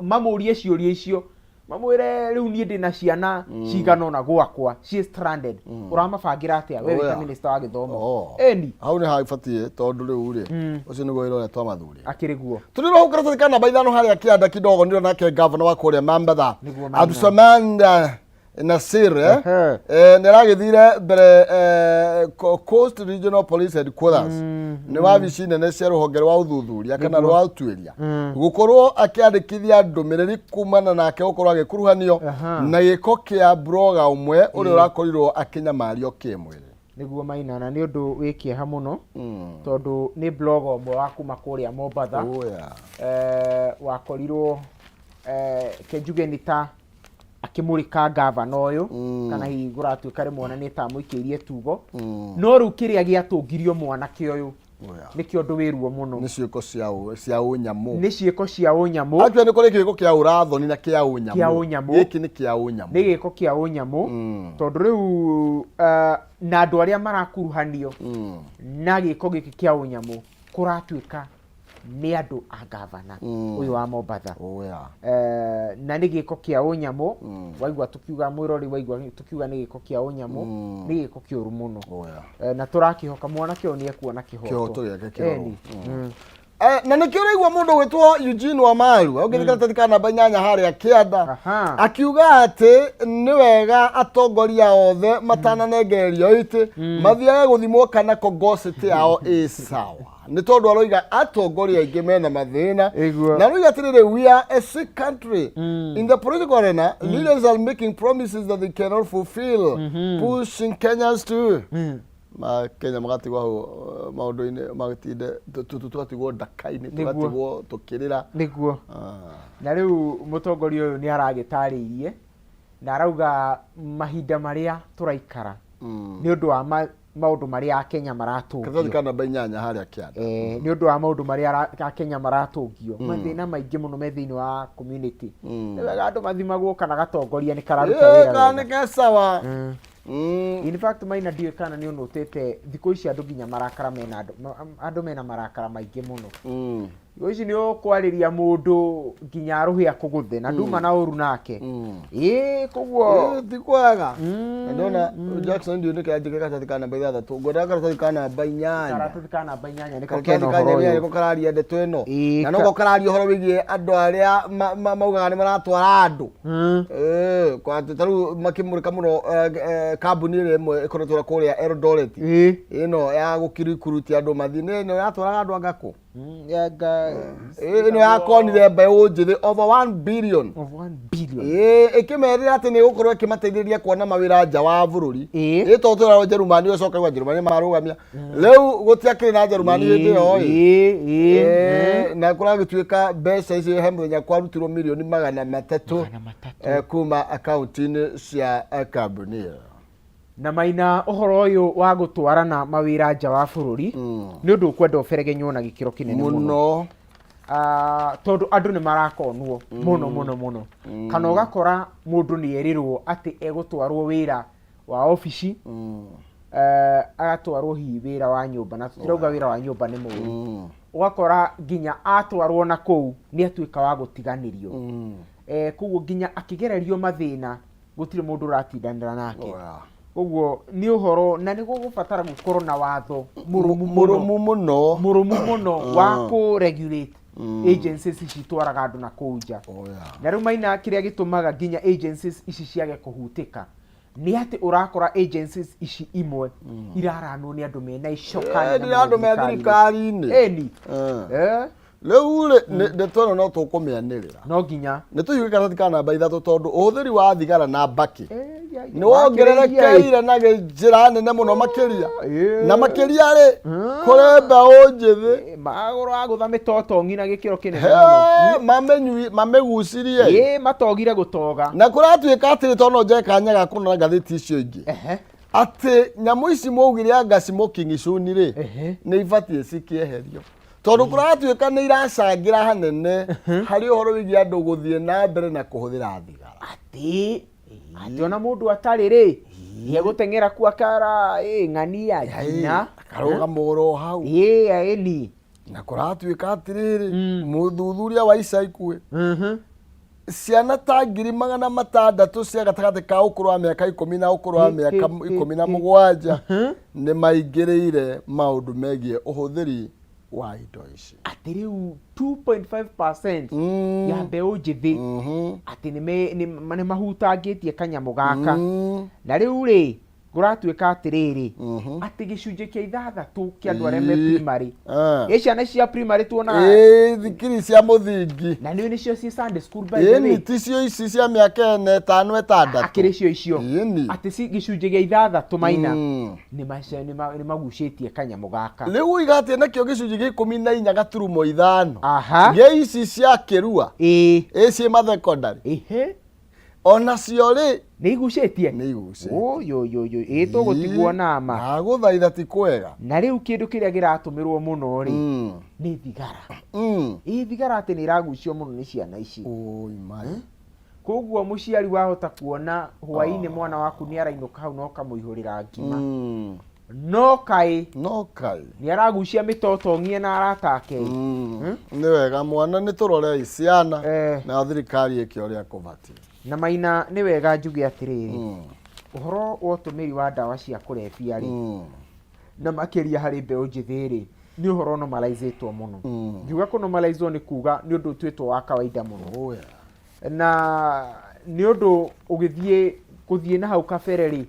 mamũrie ciũria icio, mamwĩre rĩu niĩ ndĩna ciana cigana ũna gwakwa ciĩ stranded, ũramabangĩra atĩa we wĩta minista wa gĩthomo? Ĩni. Hau nĩ habatiĩ, tondũ rĩu rĩ, ũcio nĩguo wĩra ũrĩa twamathurire. Akĩrĩ guo. Tũrĩ roho karatathi ka namba 5 harĩa kĩanda kidogo nĩro nake gavana wa kũrĩa Mambatha, Nĩguo, Maina. Abdulsamad Nasir, nĩ aragĩthire mbere Coast Regional Police Headquarters, nĩ wabici nene cia rũhonge rwa ũthuthuria kana rwa ũtuĩria, gũkorwo akĩandĩkithia ndũmĩrĩri kumana nake gũkorwo agĩkuruhanio na gĩko kĩa blogger ũmwe ũrĩa ũrakorirwo akĩnyamario kĩmwĩrĩ. Nĩguo, Maina, na nĩ ũndũ wĩ kĩeha mũno tondũ nĩ blogger ũmwe wa kuma kũrĩa Mombatha wakorirwo, ke njuge nĩ ta akĩmũrĩka gavana ũyũ, kana hihi kũratuĩka rĩmwe ona nĩ ta amũikĩirie tugo, no rĩu kĩrĩa gĩatũngirio mwanake ũyũ nĩkĩo ũndũ wĩ ruo mũno. Nĩ ciĩko cia ũnyamũ. Nĩ ciĩko cia ũnyamũ. Actually, nĩ kũrĩ gĩko kĩa ũrathoni na kĩa ũnyamũ. Kĩa ũnyamũ. Gĩkĩ nĩ kĩa ũnyamũ. Nĩ gĩko kĩa ũnyamũ, tondũ rĩu na andũ arĩa marakuruhanio na gĩko gĩkĩ kĩa ũnyamũ kũratuĩka nĩ andũ a gavana ũyũ wa Mombatha. Na nĩ gĩko kĩa ũnyamũ. Waigua tũkiuga, mwĩrori, waigua tũkiuga nĩ gĩko kĩa ũnyamũ, nĩ gĩko kĩũru mũno. Na tũrakĩhoka mwanake ũyũ nĩ ekuona kĩhoto. Kĩhoto gĩake kĩrorwo. Eni. Na nĩkĩo ũraigua mũndũ gwĩtwo Eugene Wamaru augĩte karatathi ka namba 8 harĩa kĩanda, akiuga atĩ nĩ wega atongoria othe matananengererio itĩ mathiage gũthimwo kana kongocity yao ĩ sawa, nĩ tondũ aroiga atongoria aingĩ mena mathĩna. Na aroiga atĩrĩrĩ, "We are a sick country. In the political arena, leaders are making promises that they cannot fulfill, pushing Kenyans to Kenya magatigwo hau maũndũ-inĩ, magatinde tũgatigwo ndaka-inĩ, tũgatigwo tũkĩrĩra." Nĩguo. Na rĩu mũtongoria ũyũ nĩ aragĩtarĩirie na arauga mahinda marĩa tũraikara nĩ ũndũ wa maũndũ marĩa Akenya Karatathi maratũngio ka namba 8 harĩa kĩanda. Nĩ ũndũ wa maũndũ marĩa Akenya maratũngio, mathĩna maingĩ mũno me thĩinĩ wa community, nĩ wega andũ mathimagwo kana gatongoria nĩ kararuta wĩra Kana wega. nĩ ke sawa. In fact, Maina, ndiũĩ kana nĩ ũnũtĩte thikũ ici andũ nginya marakara mena andũ, andũ mena marakara maingĩ mũno. Thikũ ici nĩ ũkwarĩria mũndũ nginya arũhĩ akũgũthe na nduma na ũru nake. Ĩĩ, koguo Ti kwega. Na ndona Jackson, ndiũ nĩkĩ anjĩke karatathi ka namba 6, ngwendaga karatathi ka namba 8. Karatathi ka namba 8 nĩko Karatathi kena ka ũhoro namba 8 ũyũ. nĩko kararia ndeto ĩno. Na noko kararia ũhoro wĩgiĩ andũ arĩa maugaga nĩ maratwara andũ. Kwa atĩ ta rĩu makĩmũrĩka mũno kambuni ĩrĩa ĩmwe ĩkoretwo kũrĩa Eldoret, ĩno ya gũkirikurutia andũ mathiĩ, nĩ ĩno yatwaraga andũ anga kũ? Ĩno yakonire mbeũ njĩthĩ over 1 billion. Of 1 billion. Ĩkĩmerĩra atĩ nĩ ĩgũkorwo ĩkĩmateithĩrĩria kuona mawĩra nja wa bũrũri. Tondũ twĩragwo Njerumani, ũcoka gwa Njerumani marũgamia rĩu gũtiakĩrĩ na Njerumani hĩndĩ ĩyo ĩ. Na kũragĩtuĩka mbeca icio he mũthenya kwarutirwo mirioni 300 300 kuma akaunti-inĩ cia kambuni ĩyo. Na Maina, ũhoro ũyũ wa gũtwarana mawĩra nja wa bũrũri nĩ ũndũ ũkwenda ũberegenywo na gĩkĩro kĩnene mũno. Mũno. Ah, tondũ andũ nĩ marakonwo mũno mũno mũno, kana ũgakora mũndũ nĩ erirwo atĩ egũtwarwo wĩra wa obici, agatwarwo hihi wĩra wa nyũmba, na tũtirauga wĩra wa nyũmba nĩ mũũru. Ũgakora nginya atwarwo na kũu nĩ atuĩka wa gũtiganĩrio. Koguo nginya akĩgererio mathĩna gũtirĩ mũndũ ũratindanĩra nake. Koguo nĩ ũhoro na nĩ gũgũbatara gũkorwo na watho mũrũmu mũno, Mũrũmu mũno. Mũrũmu mũno wa kũ regulate agencies ici itwaraga andũ na kũu nja. Na rĩu Maina, kĩrĩa gĩtũmaga nginya agencies ici ciage kũhutĩka nĩ atĩ ũrakora agencies ici imwe iraranwo nĩ andũ mena icoka nĩ andũ me thirikari-inĩ. Ĩni. Rĩu rĩ, ndeto ĩno no tũkũmĩanĩrĩra. No nginya. Nĩ tũhiũke karatathi ka namba 3, tondũ ũhũthĩri wa thigara na mbakĩ nĩ wongererekeire na njĩra nene mũno makĩria, na makĩria rĩ, kũrĩ mbeũ njĩthĩ. Magũrũ agũtha mĩtotongi na gĩkĩro kĩnene mũno. He, mamĩgucirie. Matogire gũtoga. Na kũratuĩka atĩrĩ, tondũ no njoe kanya ga kũnora ngathĩti icio ingĩ, atĩ nyamũ ici mwaugire anga smoking zone rĩ, nĩ ibatiĩ cikĩeherio, tondũ kũratuĩka nĩ iracangĩra hanene harĩ ũhoro wĩgiĩ andũ gũthiĩ na mbere na kũhũthĩra thigara. Atĩ ona mũndũ atarĩ rĩ, egũteng'era ku akara ng'ania ngina. Akarũgama oro hau. Ĩni. Na kũratuĩka atĩrĩrĩ, mũthuthuria wa ica ikuhĩ, ciana ta 600,000 cia gatagatĩ ka ũkũrũ wa mĩaka 10 na ũkũrũ wa mĩaka 17 nĩ maingĩrĩire maũndũ megiĩ ũhũthĩri wa indo ici. Atĩ rĩu 2.5% ya mbeũ njĩthĩ atĩ nĩ mahutangĩtie kanyamũ gaka. Na rĩu rĩ, kũratuĩka atĩrĩrĩ, atĩ gĩcunjĩ kĩa 6 kĩa andũ arĩa me primary, ĩ ciana cia primary tuonaga. Ĩ, thikiri cia mũthingi. Na nĩ nĩcio ci Sunday school, by the way. Ĩni, ticio ici cia mĩaka 4, 5, 6. Akĩrĩ cio icio. Ĩni. Atĩ gĩcunjĩ gĩa 6, Maina, nĩ magucĩtie kanyamũ gaka. Rĩu uiga atĩ nakĩo gĩcunjĩ gĩa 14.5 gĩa ici cia kĩrua, ĩ ciĩ mathekondarĩ, onacio rĩ, nĩ igucĩtie. Nĩ igucĩtie. Ũyũyũyũ, ĩ tũgũtigwo nama. Ndagũthaitha, ti kwega. Na rĩu kĩndũ kĩrĩa kĩratũmĩrwo mũno rĩ, nĩ thigara. Ĩ thigara atĩ nĩ ĩragucio mũno nĩ ciana ici. Oi mai. Koguo mũciari wahota kuona hwaĩ-inĩ mwana waku nĩ arainũka hau na ũkamũihũrĩra ngima, no kaĩ no kaĩ nĩ aragucia mĩtotong'ie na arata ake. Nĩ wega mwana, nĩ tũrorei ciana, na thirikari ĩke ũrĩa kũbatiĩ. Na Maina, nĩ wega njuge atĩrĩrĩ, ũhoro wa ũtũmĩri wa ndawa cia kũrebia rĩ, na makĩria harĩ mbeũ njĩthĩ rĩ, nĩ ũhoro normalizĩtwo mũno. Ngiuga kũnormalizwo nĩ kuga nĩ ũndũ ũtuĩtwo wa kawaida mũno. Oh, yeah. Na nĩ ũndũ ũgĩthiĩ gũthiĩ na hau kabere rĩ,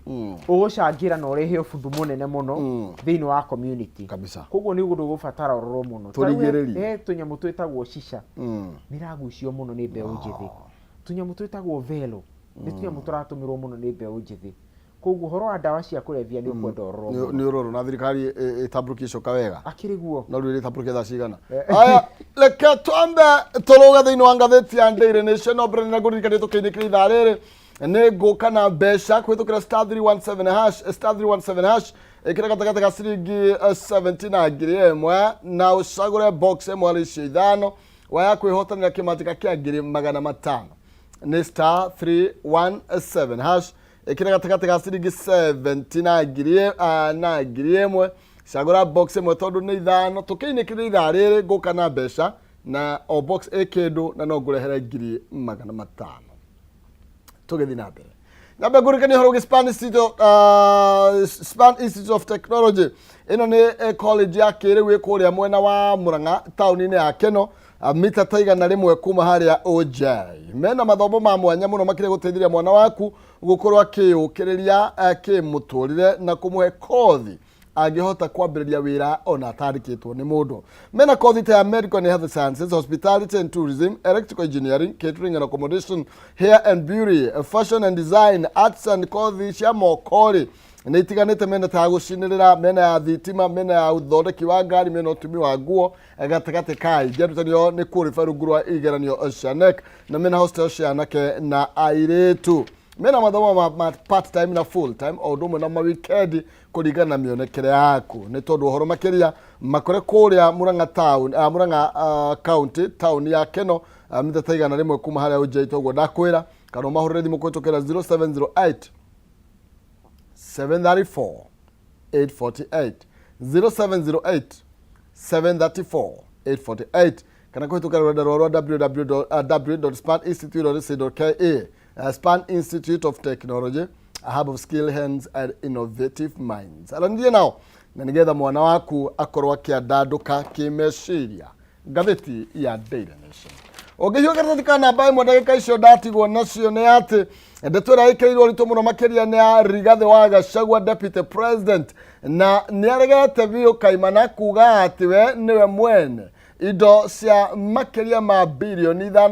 ũgũcangĩra na ũrehe ũbuthu mũnene mũno thĩinĩ wa community. Koguo nĩ ũndũ ũgũbatara ũrorwo mũno. Ta rĩu Tũrigĩrĩrie. He tũnyamũ twĩtagwo shisha, nĩ iragucio mũno nĩ mbeũ njĩthĩ. Tũnyamũ twĩtagwo velo nĩ tũnyamũ tũratũmĩrwo mũno nĩ mbeũ njĩthĩ. Koguo ũhoro wa ndawa cia kũrebia nĩ ũkwenda ũrorwo mũno. Nĩ ũrorwo na thirikari ĩtambũrũkie icoka wega. Akĩrĩ guo. No rĩu ĩrĩtambũrũkia thaa cigana? Aya, reke twambe tũrũge thĩinĩ wa ngathĩti ya Daily Nation. No mbere na ngũririkanie, tũkĩinĩkĩra ithaa rĩrĩ nĩ ngũka na mbeca kũhĩtũkĩra *317#, *317#. Ĩkĩra gatagatĩ ga ciringi 70 na 1000 na ũcagũre box ĩmwe harĩ icio ithano waya kwĩhotanĩra kĩmanjĩka kĩa 500,000. Nĩ *317#, ĩkĩra gatagatĩ ga ciringi 70 na 1000, cagũra box ĩmwe tondũ nĩ ithano. Tũkĩinĩkĩria ithaa rĩrĩ ngũka na mbeca, na o box ĩ kĩndũ, na no ngũrehere 500,000. Tũgĩthiĩ na mbere, nyambe ngũririkanie ũhoro wĩgiĩ Span Institute of Technology. Ĩno nĩ college ya kĩrĩu ĩ kũrĩa mwena wa Murang'a, taũni-inĩ ya Keno, mita ta 100 kuma harĩa OJ. Mena mathomo ma mwanya mũno makĩria gũteithĩrĩria mwana waku gũkorwo akĩyũkĩrĩria kĩmũtũrĩre na kũmũhe kothi angĩhota kwambĩrĩria wĩra ona atandĩkĩtwo nĩ mũndũ. Mena kothi ta ya medical and health sciences, hospitality and tourism, electrical engineering, catering and accommodation, hair and beauty, fashion and design, arts and kothi cia moko rĩ nĩ itiganĩte. Mena ta ya gũcinĩrĩra, mena ya thitima, mena ya ũthondeki wa ngari, mena ũtumi wa nguo, gatagatĩ ka ingĩ. Arutani ao nĩ qualify rungu rwa igeranio cia KNEC, na mena hostel cia anake na airĩtu. Mena mathomo ma part time na full time, o ũndũ ũmwe na ma weekend kũringana na mĩonekere yaku. Nĩ tondũ ũhoro makĩria makore kũrĩa Murang'a town, Murang'a county, town ya Keno, mita ta 100 kuma harĩa ũnjaitwo ũguo ndakwĩra, kana ũmahũrĩre thimũ kũhĩtũkĩra 0708 734 848, 0708 734 848, kana kũhĩtũkĩra rũrenda rwao rwa www.spaninstitute.ac.ke. Span Institute of Technology, a hub of skilled hands and innovative minds. Aranĩria nao na nĩgetha mwana waku akorwo akĩandandũka kĩmeciria. Ngathĩti ya Daily Nation. Ũngĩhiũka karatathi ka namba 1 ndagĩka icio ndatigwo nacio nĩ atĩ ndeto ĩrĩa ĩkĩrĩirwo ũritũ mũno makĩria nĩ ya Rigathĩ wa Gachagua, Deputy President, na nĩ aregete biũ kaimana kuga atĩ we nĩwe mwene indo cia makĩria ma 5.2 birioni ta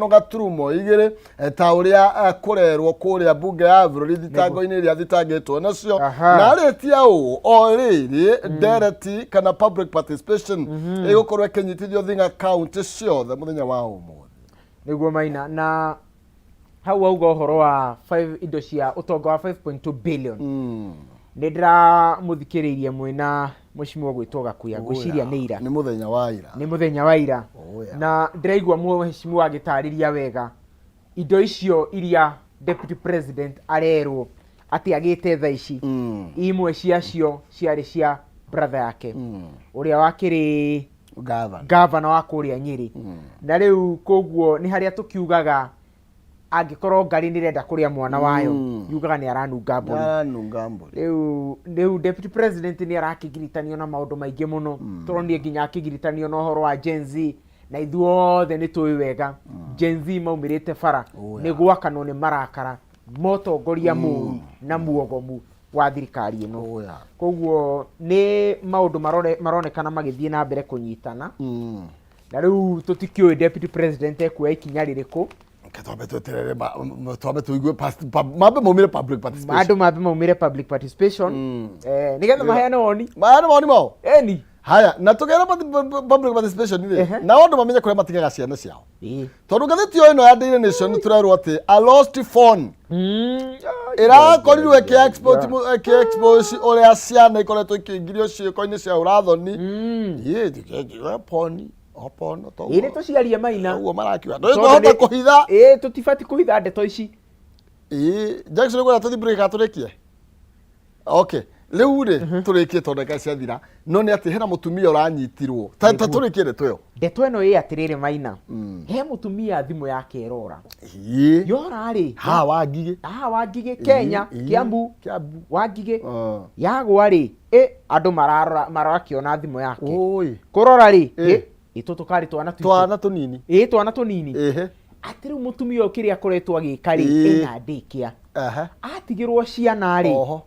ũrĩa kũrerwo kũrĩa mbunge ya bũrũri thitango-inĩ ĩrĩa thitangĩtwo nacio. Na arĩtia ũũ o rĩrĩ ndereti kana public participation ĩgũkorwo ĩkĩnyitithio thing'a kaunti ciothe mũthenya wa ũmũthĩ. Nĩguo Maina, na hau wauga ũhoro wa indo cia ũtonga wa 5.2 billion, nĩ ndĩramũthikĩrĩirie mwĩna mũcimwo gwĩtwo Gakuya, ngwĩciria nĩ ira. Nĩ mũthenya wa ira. Nĩ mũthenya wa ira. Na ndĩraigua mũheshimiwa agĩtarĩria wega indo icio iria Deputy President arerwo atĩ agĩte thaa ici. Imwe ciacio ciarĩ cia brother yake ũrĩa wakĩrĩ Gavana. Gavana wa kũrĩa Nyĩrĩ. Na rĩu koguo nĩ harĩa tũkiugaga angĩkorwo ngarĩ nĩ ĩrenda kũrĩa mwana wayo, yugaga nĩ aranunga mbũri. Aranunga mbũri. Rĩu Deputy President nĩ arakĩgiritanio na maũndũ maingĩ mũno. Tũronire nginya akĩgiritanio na ũhoro wa Gen Z, na ithuothe nĩ tũĩ wega Gen Z maumĩrĩte bara nĩ gwakanwo nĩ marakara motongoria mũru na muogomu wa thirikari ĩno. Koguo nĩ maũndũ maronekana magĩthiĩ na mbere kũnyitana. Na rĩu tũtikĩũĩ Deputy President ekuoya ikinya rĩrĩkũ. Reke twambe tweterere twambe tũigue mambe maumĩre public participation. Andũ mambe maumĩre public participation nĩgetha maheane woni. Maheane mawoni mao. Eni. Haya, na tũgere public participation rĩ, nao andũ mamenye kũrĩa matigaga ciana ciao, tondũ ngathĩti o ĩno ya Daily Nation nĩ tũrerwo atĩ a lost phone ĩrakorirwo ĩkĩ expose ũrĩa ciana ikoretwo ikĩingĩrio ciĩko-inĩ cia ũrathoni. Ĩ, poni o pono. Ĩ, nĩ tũciarie, Maina. Ũguo marakiuga ndũngĩhota kũhitha. Ĩ, tũtibati kũhitha ndeto ici. Ĩ, Jackson, kwenda tũthiĩ break kana tũrĩkie? Okay, rĩu rĩ tũrĩkie tondũ ndagĩka ciathira, no nĩ atĩ hena mũtumia ũranyitirwo ta tũrĩkie ndeto ĩyo. Ndeto ĩno ĩ atĩrĩrĩ, Maina, he mũtumia thimũ yake ĩrora. Yora rĩ, ha Wangigĩ. Haha Wangigĩ, Kenya. Kiambu. Kiambu. Wangigĩ. Ah. Yagwa rĩ, ĩ andũ mararora marakĩona thimũ yake. Oi. Kũrora rĩ, ĩ ĩtũ tũkarĩ twana twitũ. Twana tũnini. Ĩ, twana tũnini. Atĩ rĩu mũtumia ũyũ kĩrĩa akoretwo agĩka rĩ, ena ndĩkĩa atigĩrwo ciana rĩ,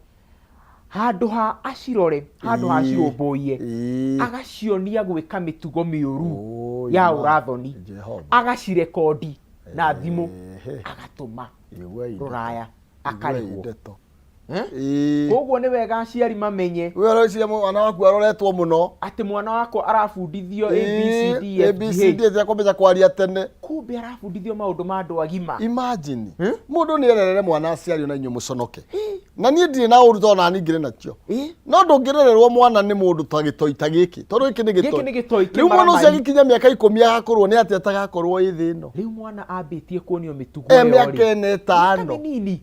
handũ ha acirore, handũ ha acirũmbũiye, agacionia gwĩka mĩtugo mĩũru Oi, ya ma. ũrathoni. Jehova. Agacirekondi na thimũ, agatũma Igua ndeto. rũraya, Iguai akarĩhwo. ndeto. Eh? Koguo nĩ wega aciari mamenye. We ũreciria mwana waku aroretwo mũno. Atĩ mwana wakwa arabundithio A B C D F G H. ABCD cia kũmenya kwaria tene. Kumbe arabundithio maũndũ ma andũ agima. Imagine mũndũ nĩ ererere mwana aciario na inyuĩ mũconoke, na niĩ ndirĩ na ũru tondũ nani ngĩrĩ nakĩo, no ndũngĩrererwo mwana nĩ mũndũ ta gĩtoi ta gĩkĩ, tondũ gĩkĩ nĩ Gĩkĩ nĩ gĩtoi. Rĩu mwana ũcio kĩmaramari. agĩkinya mĩaka 10 agakorwo nĩ atĩa atagakorwo ĩ thĩ ĩno? Rĩu mwana ambĩtie kuonio mĩtugo e ĩyo mĩaka rĩ. 4 Mĩaka 5 mĩnini.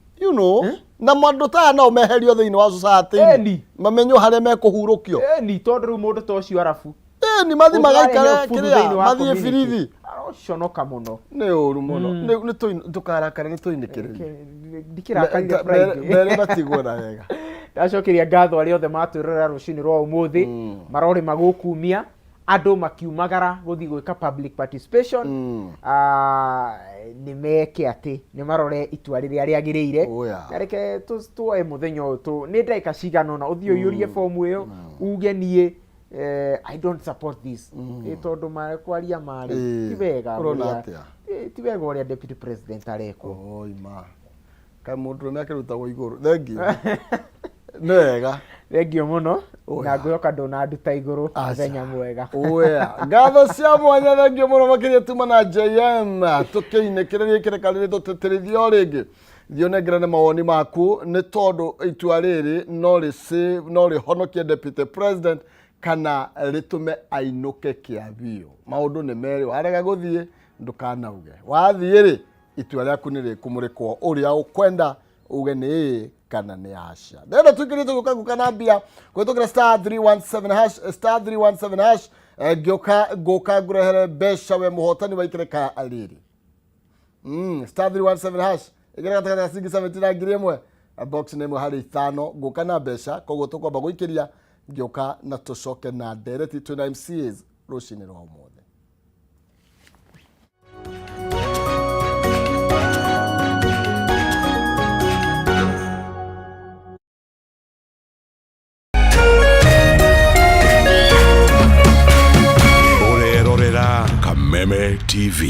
Na mandũ ta aya nao meherio thĩinĩ wa society, Eni. mamenywo harĩa mekũhurũkio. Eni, tondũ rĩu mũndũ ta ũcio arabu Ĩni mathi magaikare Ũrarehe ũbuthu thĩinĩ kĩrĩa wa mathiĩ community. birithi. Aroconoka mũno. Nĩ ũru mũno. Ndũkarakare, nĩ tũinĩkĩrĩrie. Ndikĩrakarire Friday. Mere matigwo na wega. Ndacokeria ngatho arĩa othe matwĩrorera rũcinĩ rwa ũmũthĩ. Marorĩma gũkumia andũ makiumagara gũthiĩ gwĩka public participation. Ah, nĩ meke atĩ nĩ marore itua rĩrĩa rĩagĩrĩire. Oh, yeah. Na reke tuoe mũthenya ũyũ nĩ ndagĩka cigana ũna ũthiĩ ũiyũrie fomu ĩyo uge niĩ I don't support this. Tondũ kwaria marĩ, ti wega Ũrona atĩa? Ti wega ũrĩa Deputy President arekwo. Oi ma kaĩ mũndũrũme akĩrutagwo igũrũ. Thengiũ, nĩ wega. Thengio mũno. Oh, na yeah. Ngwĩhoka ndũnanduta igũrũ. Aca. Mũthenya mwega. Oya, ngatho cia mwanya, thengio mũno makĩria tuma na JM tũkĩinĩkĩrĩria ikĩreka rĩrĩ tũtĩtĩrithio rĩngĩ. Thiĩ ũnengerane mawoni maku, nĩ tondũ itua rĩrĩ no rĩ no rĩhonokie deputy president kana rĩtũme ainũke kĩa biũ. Maũndũ nĩ merĩ, warega gũthiĩ ndũkanauge, wathiĩ rĩ itua rĩaku nĩ rĩkũmũrĩkwo ũrĩa ũkwenda uge nĩ ĩĩ kana nĩ aca. Ndĩrenda tuingĩrie tũgĩũka ngũka na mbia kũhĩtũkĩra star 317 hash, star 317 hash. Ngĩũka ngũka ngũrehere mbeca we mũhotani wa ikereka rĩrĩ. Star 317 hash, ĩkĩra gatagatĩ ga ciringi 70 na 1000, box nĩ ĩmwe harĩ ithano. Ngũka na mbeca, koguo tũkwamba gũikĩria ngĩũka na tũcoke na ndereti twĩna MCAs rũcinĩ rwa ũmũthĩ. Ũrerorera Kameme TV.